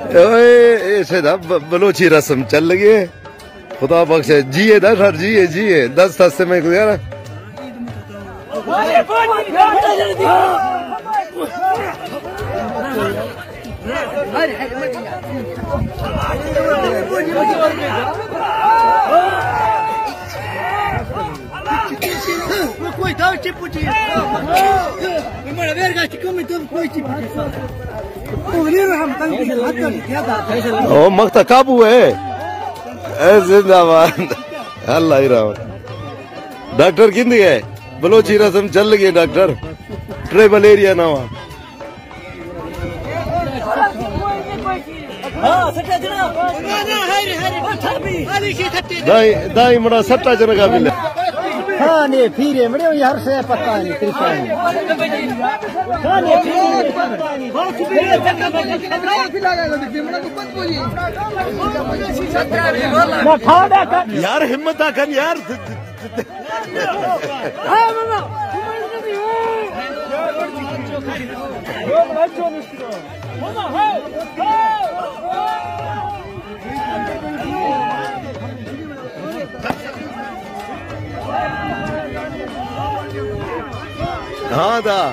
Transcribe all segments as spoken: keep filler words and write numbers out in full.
اوئے، ایسے دا ب-، بلوچی رسم چل لڳی ہے۔ خدا بخش ہے، جیے دا سر، جیے، جیے۔ دس دس سے میں گزارا۔ کوئی داو چی پوچھی۔ ہمارا ویر گاچ کم تو کوئی چی پوچھی۔ او مختا قابو ہے۔ اے زندہ باد۔ اللہ ہی رحم۔ ڈاکٹر کیندی ہے؟ بلوچی رسم چل لڳی ہے ڈاکٹر۔ ٹرائبل ایریا نواں۔ ہاں، سٹا جناب۔ دائی، دائی مڑا سٹا جنگا ملے۔ ہاں، نے پھیرے مڑے، یار سے پتہ نہیں، ترشا نہیں۔ ہاں، نے پھیرے۔ یار ہمت آ کر یار۔ ہاں دا۔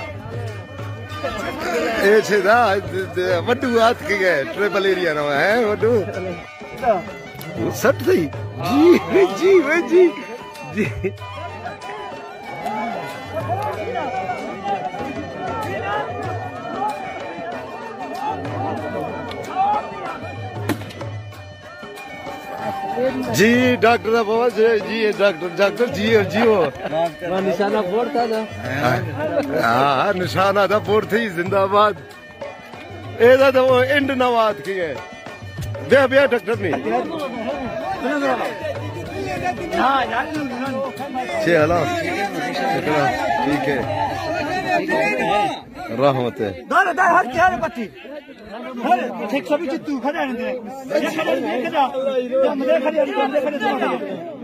اے چھے دا، وڈو ہاتھ کے گئے، ٹریبل ایریا نہ ہے، وڈو۔ سٹ تھئی۔ جی، جی، وے جی۔ جی۔ جی، ڈاکٹر دا بابا، جی، جی، ڈاکٹر، ڈاکٹر، جی، جی، ہو۔ نشانہ بورڈ تھا نا؟ ہاں، ہاں، نشانہ دا بورڈ تھی، زندہ باد۔ اے دا تو اینڈ نہ وات کی ہے۔ بیا، بیا، ڈاکٹر نہیں۔ جی، ہلو۔ شکرا۔ ٹھیک ہے۔ رحمت ہے۔ دار، دار، ہر کیا ہے پٹی؟ ہر، ٹھیک سبھی جتو کھڑے ہیں اندر۔ یہ کھڑے ہیں، یہ کھڑے ہیں۔ یہ مجھے کھڑے ہیں، یہ کھڑے ہیں۔